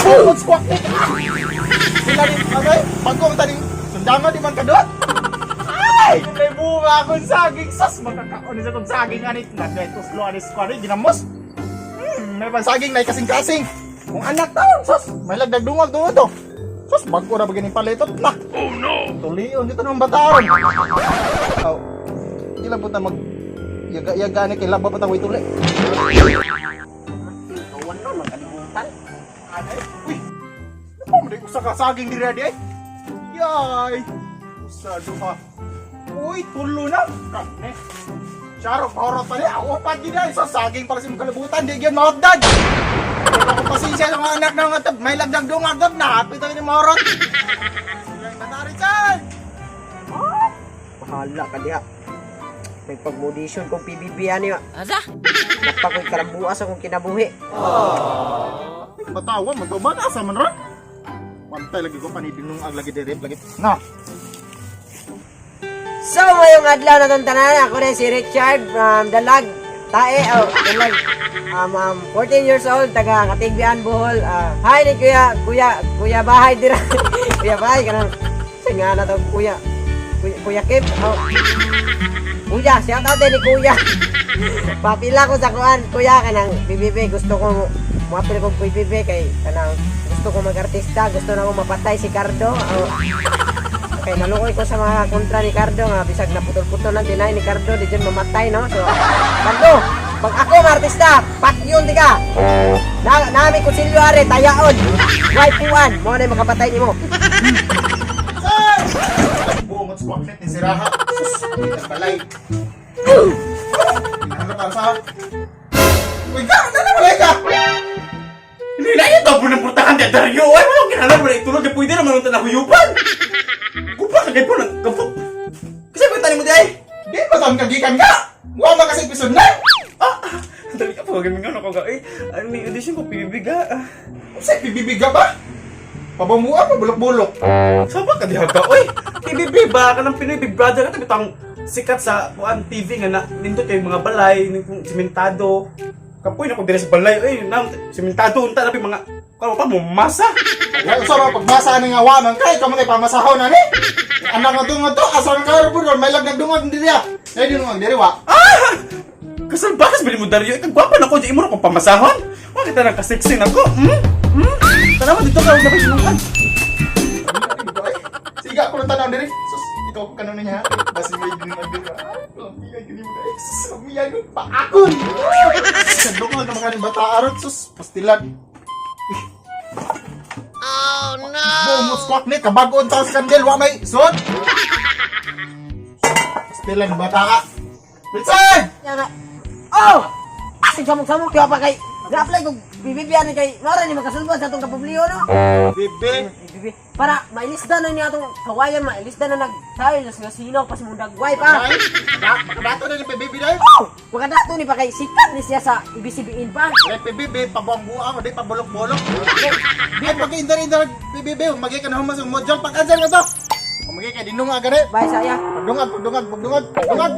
Bukod squawk ni. Sila ni agay, bagong taning sundangan di man kadot. Ay, may bunga akong saging, sus, makakaon sa kong saging anit na dahil tuslo anis ko ani ginamos. May pansaging na kasing-kasing. Kung anak taon, sus, may lagdag dungag tungod to. Sus, bago na ba ganing palitot na. Oh no. Tulion dito ng bataon. Oh, di lang po ta mag yaga-yaga ni kay laba pa ta tuli. Kawan no, magkalimutan. Anay, uy. Ano mo usa ka saging diri di ay? Yay. Usa, duha. Uy, tulo na. Kane. Charo, mahorot pa ni. Ako pa gid ay sa saging para sa imong kalibutan di gyud mahotdad. Wala ko pasensya sa mga anak na nga tab. May lagdag dungag gab na. Happy tayo ni mahorot. Bata, Richard! Bahala ka diha. May pag-audition kong PBB ani ba. Asa? Napakoy kalambuas akong kinabuhi. Batawa, magtuban asa man ron? Pantay lagi ko panidinungag lagi dire lagi. Na. So, ngayong adlaw na tanan, ako rin si Richard from Dalag, Tae, oh, Dalag. 14 years old, taga Katigbian, Bohol. Ah, hi ni Kuya, Kuya, Kuya Bahay dira. Kuya Bahay, kanang, sa nga na to, Kuya, Kuya, Kuya Kip, oh. Kuya, shout out din ni Kuya. Papila ko sa kuan, Kuya, kanang PBB, gusto ko muapil kong PBB kay kanang gusto ko mag-artista, gusto na ko mapatay si Cardo. Oh. Kay naluoy ko sa mga kontra ni Cardo nga bisag naputol-putol lang dinay ni Cardo di dyan mamatay, no. So Cardo, pag ako artista, patyon di ka. Na nami kutsilyo are tayaon. Way puan, mo na makapatay nimo. Sir! Bungot squawk net ni Siraha. Sus, di na balay. Ano para sa? Uy, ka! Ano na balay ka? Hindi na ito po ng purtahan di Dario. Ay, wala kinahanglan mo na itulog. Kaya pwede naman nung tanahuyupan. Kupa ka kayo po ng kapok. Kasi ba tayo mo di ay? Di ba taon kagikan ka? Wa man kasi episode na. Ah, dali ka po. Gaming ano ko ga. Eh, ano may audition ko, pibibiga. Ah, Sa pibibiga ba? Pabamua pa bulok-bulok. Saba ka diha ka. Oy, PBB ba? Kanang Pinoy Big Brother ka bitang sikat sa kuan TV nga na nindot kay mga balay, ning simentado. Kapoy na ko dire sa balay. Oy, na simentado unta na mga kuan pa mo masa. Ay, usa ra pagmasa ni nga wa man kay kamo kay pamasahon ani. Anak nga tungod to, asa man ka ro may lag nagdungag diri ah. Ay dinungag diri wa. Ah! Kasal bakas bili mo Dario, ikag gwapa na ko di imo ra kong pamasahon. Wa kita nang kasexy nako. Hmm? Hmm? Tanawa dito ka og nabay. Siga ko lang tanaw diri. Sus, ikaw ko kanon niya. Basi may dinungag diri. Ay, lamia gini mo dai. Sus, lamia ko paakon. Sa dungag na makaning bata aron sus, pastilan. Oh no. Bumos kwak ni kabag-on ta sa kandel wa may sud. Pastilan bata ka. Richard! Ya nga. Oh! Asig samok-samok kaya pa kay na-apply kong PBB ani kay mara ni makasulbad sa atong kapubliyo, no. Bebe. PBB para mailisda na niya atong kawayan, mailisda na nagtayo sa sinaw pa si mundagway pa. Ay, makadato na ni PBB dai. Oh! Wakadato ni pa kay sikat ni siya sa ABCBN pa. Like PBB, pabuang-buang, o di pabulok-bulok. Ay, pag indar-indar PBB, magi ka na humas yung module, pag andyan ka to. Magi ka, dinungag ka rin. Bye saya. Pagdungag, pagdungag, pagdungag, pagdungag.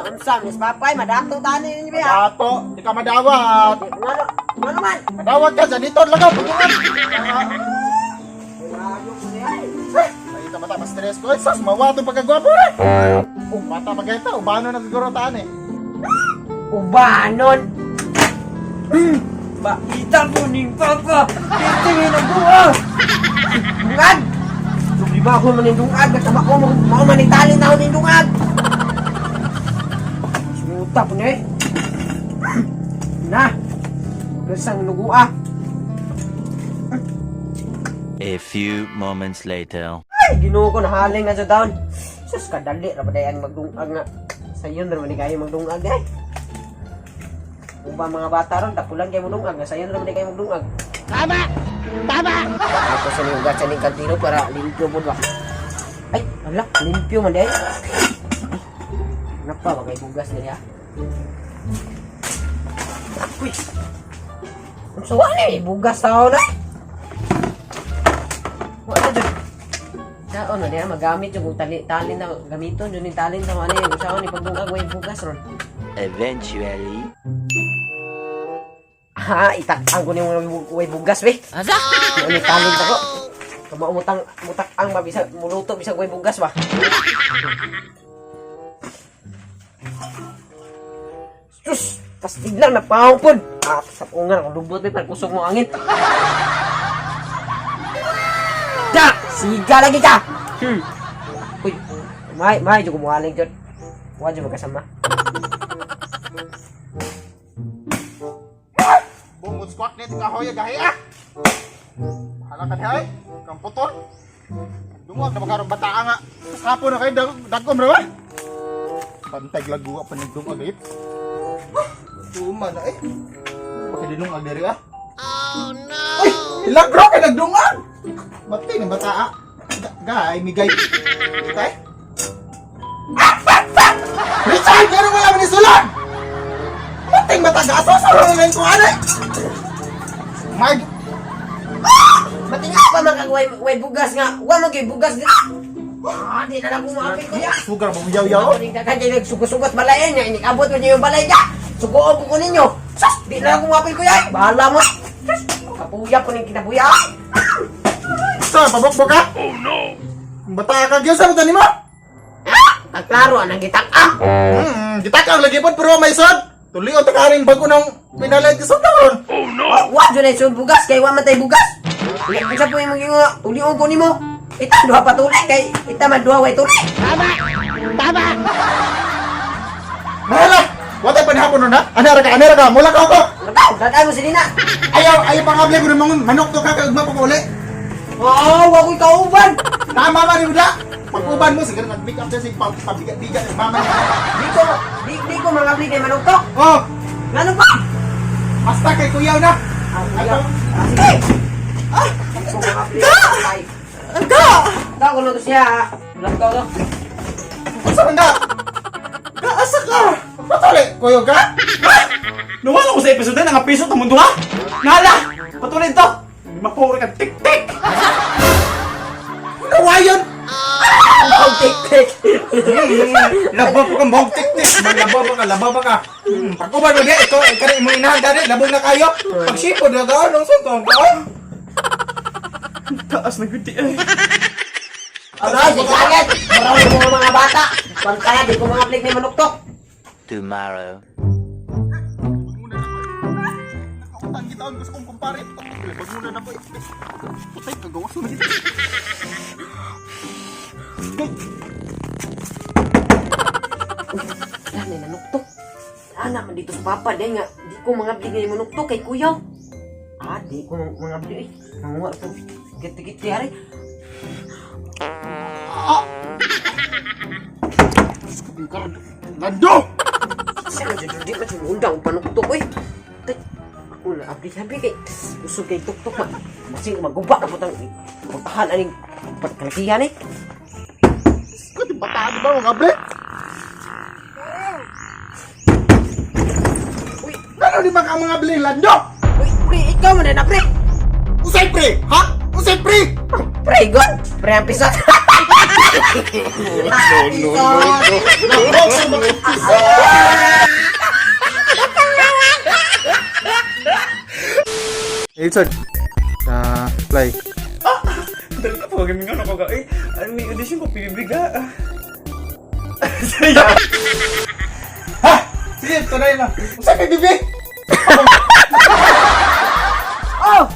Unsa Miss Papay, madato tani ninyo ba? Dato, di ka madawat. Ngano? Ngano man? Madawat ka, janitor lang ka, pagdungag. Grabe ko niya. Ay, ito bata, ma-stress ko. Ay, sus, mawa itong pagkagwapo rin. Oh, bata pagkita, ubano na siguro taan eh. Ubanon. Baita ko ning papa. Titingin ang buha. Dungag. Di ba ako man ning dungag? Nagtama ko mao man ning talent ako ning dungag. Suta po ni. Na. Gesang lugua. A few moments later. Ay, Ginoo ko, nahaling nga sa down. Sus, kadali ra ba dayan magdungag nga. Sayon ra man ni kayo magdungag eh. Uba mga bata ron, tapulan kayo magdungag. Nga sayon ra man ni kayo magdungag. Tama! Tama! Ako sa ning ugat sa ning kantino para limpyo po ba. Ay, ala, limpyo man di ay. Napa, bagay bugas niya. Uy! Ang sawa ni, bugas tao na. Wala dyan. Daon na niya magamit yung kung tali tali na gamiton yun yung talent na ano yung usaon ni pagdungag way bugas ron. Eventually. Ha, itakang ko ni mga way bugas be. Asa? Ano talent ako? Kama umutang mutak ang mabisag muluto bisag way bugas ba. Sus, pastig lang napahong pod. Ah, sa ungan ako lubot be pagkusog mo angin. Da, siga lagi ka. Uy, may may jud kumuhaling jud. Wa jud magkasama. Bungot squat ni kahoy gahi ah. Bahala ka dihay. Kang putol. Dungog na makarong bataa nga. Tas hapon na kayo dagom ra ba? Pantay laguwa pa nagdungog eh. Tuma na eh. Pakidinungag diri ah. Oh no. Uy, milagro kay nagdungag. Bati ng bataa. Gay, migay. Tay. Ah, fuck, fuck! Richard, gano'n wala mo ni Sulan? Mating mataga, aso sa rin ko ano eh. Mag, Batinga pa man kag way bugas nga. Wa man gyud bugas diri. Ah, di na lang kumapit ko ya. Sugar mo yaw-yaw. Ako ning kakan dyan nagsugot-sugot balay niya. Inikabot mo niyo yung balay niya. Sugoon ko ko ninyo. Sus, di na lang kumapit ko ya. Bahala mo. Sus, kapuya po ning kinabuya. Sa, pabokbok ka? Oh no! Bata ka, gyud sa mo mo? Ah, klaro anang gitak-ang. Gitak ang lagi pod pero may sod. Tuloy ang takaring bago ng pinalay ka sa taon. Wa jud ay sud bugas kay wa man tay bugas. Unsa po imong gingo? Tulion ko nimo. Ita duha pa tuli kay ita man duha way tuli. Mahala! Watay pa ni hapon nun ha? Anara ka, anara ka, mula ka ako! Nakaw, dadaan mo si Nina. Ayaw, ayaw pangable ko ng mga manok to ka, kag pa ko uli. Oo, wa ko'y kauban. Tama man ni da. Pag-uban mo, siguro nag-pick up siya si pabigat-bigat ng mama niya. Di ko, di ko mga bli kay manugtok. Oh, Ngano pa? basta kay kuyaw na. Ah, kuya. Ah, sige. Ah, di ko mga bli. Ga! Da ko to siya. Langkaw to. Asa man da? Ga, asa ka? Patuli, kuyaw ka? Nawala ko sa episode na nga piso ta mundo ha. Nala! Patuloy to. Mapuri ka tik-tik. Nawayon! Ang tik-tik. Labo pa ka, mong tik-tik. Labo pa ka, labo pa ka. Pag-uban mo di, ikaw, ikaw rin mo inahan dali, labong na kayo. Pagsipod na gaon, ang suntong gaon. Taas na gudi ay. Aray, di kagad. Marami mo mga bata. Pantaya, di ko mga bli kay manugtok. Tomorrow. Nakautan gitaon ko sa kong kumpare. Baguna na ko. Putay, kagawas mo dito. Wala na nanuktok. Ana man dito sa papa dahil nga di ko mga bli kay manugtok kay kuyaw. Ah, di ko mga bli eh. Manguha ko. Giti-giti ari. Lando! Siya na dyan, di man siya undang panuktok oy. Tay, ako na abli-abli kay usog kay tuktok man. Masing maguba na putang putahan aning pagkalakihan eh. Kuti bata di ba mga bre? Uy, Gano di ba ka mga bling lando? uy, pre, ikaw man na pre. Usay pre, ha? Usay pre! Pre, god. Pre ang pisot. No, no, no, no. Richard, play. Dali ka po, gamingan ako ka. Eh, ano may audition ko, pibibiga. Saya. Ha? Sige, tunay na. Usay pre, bibi! Oh!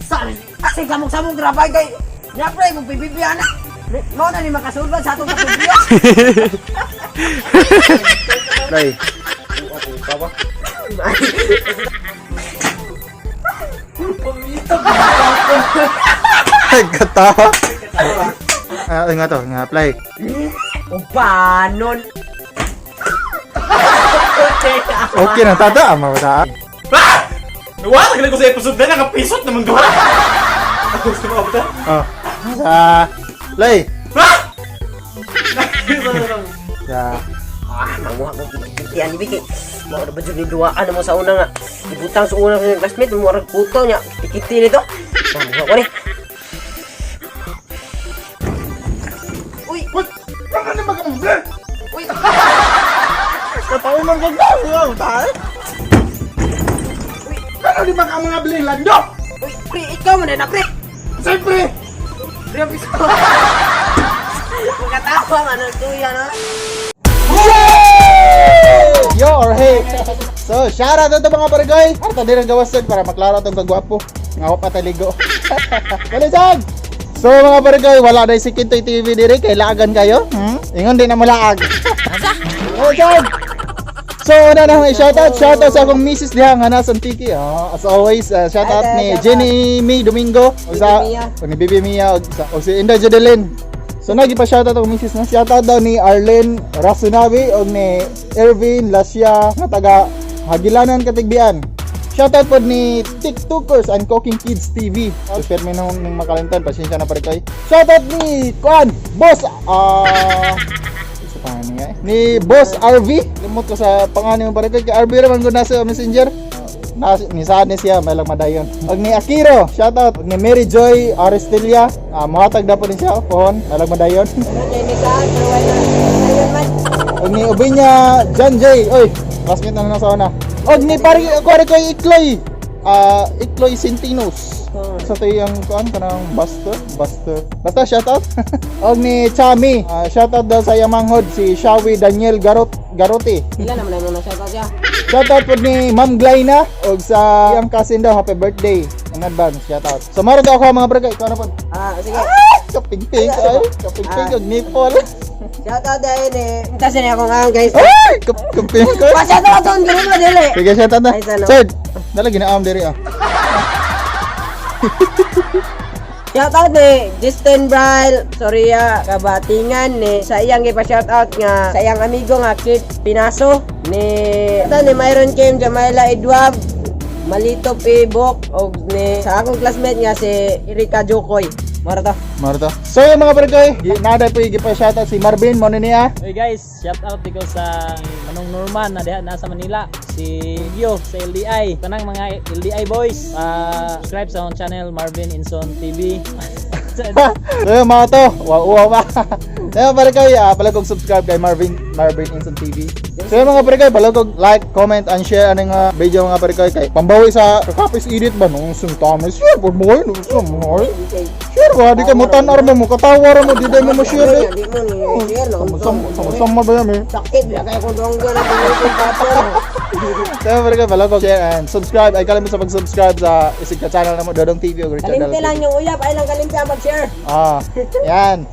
Saan? Asay samong-samong grabay kay Nya pre, mong pibibiyan na. Mao na ni makasulbad sa atong pagbibiya. Play. Katawa. Ah, nga to, nga play. Upanon. Okay na tata, ama ta. Ah! Nawala ka ko sa episode na nakapisot naman duha. Ako sa mga bata. Oh. Sa play. Ah! Sa Ah, manguha ko kitian ni Vicky. Mao na ba jud ni duwaan mo sa una nga. Ibutang sa una sa classmate mo rag puto nya. Tikiti nito. Manguha ko ni. Uy, Uy, ano na mag-amble? uy. Katawa man kag daw, ta. Ngano di ba ka mga bilin landok? Uy, pre, ikaw man na, pre. Siyempre! Pre, ang piso. Magkatawa man ang kuya, no? Yo or hey! So, shout out to mga paragoy! Arta din ang gawasan para maklaro itong kagwapo. Nga ako pataligo. Balisag! So mga paragoy, wala na si Kintoy TV diri kay laagan kayo. Ingon din na mo laag. Balisag! So, una na akong i-shoutout. Shoutout sa akong misis diha nga nasa Tiki. Oh, as always, shoutout Hi, ni shoutout. Jenny May Domingo. O sa, Bibi Mia. o ni Bibi Mia. O, sa, o si Inday Jodelin. So, nagi pa shoutout akong misis na. Shoutout daw ni Arlene Rasunawi o ni Ervin Lasia nga taga Hagilanan, Katigbian. Shoutout po ni TikTokers and Cooking Kids TV. So, share mo nung makalimtan. Pasensya na pare kayo. Shoutout ni Kuan, Boss, sa pangalan niya eh. Ni Boss RV. Limot ko sa pangalan mo pare kay RV raman ko nasa Messenger. Nas, ni saan ni siya may lang madayon. Og ni Akiro, shoutout. Og ni Mary Joy Aristilla, mohatag na po din siya pohon, may lang madayon. Ano kay ni Saan, pero wala. Ayun man. Og ni Ubinya John J. Oy, classmate na lang sa una. Og ni pare ko kay Ikloy. Ikloy Centenos. Sa to yung kuan kanang Buster, Buster. Basta shoutout. Og ni Chami, shoutout daw sa iyang manghod si Shawi Daniel Garot Garote. Sila naman ay mga shoutout siya. Shoutout po ni Ma'am Glyna og sa iyang cousin daw happy birthday in advance shoutout. So maro daw ako mga bragay, ikaw na po. Ah, sige. Kaping-ping ay, kaping-ping og nipple. Shoutout dahil eh. Kasi na akong ang guys. Ay, kaping ko. Pa shoutout doon, ganun mo dili. Sige, shoutout na. Ay, sana. Sir, dala ginaam diri ah. Shoutout ni Justin Braille, Soria Kabatingan ni sa iyang gipa shoutout nga sa iyang amigo nga Kit Pinaso ni ito ni Myron Kim Jamaila Edwab Malito P. Bok og ni sa akong classmate nga si Erika Jokoy. Mara to. Maro to. So yung mga bragay, nada po yung gipa shoutout si Marvin mo ni niya. Hey guys, shout out ko sa Manong Norman na diha nasa Manila, si Gio sa LDI, kanang mga LDI boys. Subscribe sa akong channel Marvin Inson TV. So yung mga to, wow wow ba. So yung mga bragay, pala kong subscribe kay Marvin Marvin Instant TV. So yung mga bragay, pala kong like, comment, and share aning video mga bragay kay pambawi sa kakapis edit ba nung sung Thomas. Share po mo nung sung mo. Share ba di ka mo tan-ar mo katawa ra mo di day mo mo share eh. Di mo ni share no. Sama sama sama ba yan eh. Sakit na kayo kung donggo na tingin pa. So yung mga bragay, pala kong share and subscribe. Ay kalimut sa pag-subscribe sa isig ka channel na mo Dodong TV o Richard Kalimti Dala lang TV. yung uyap ay lang kalimti ang pag-share. Ah, yan.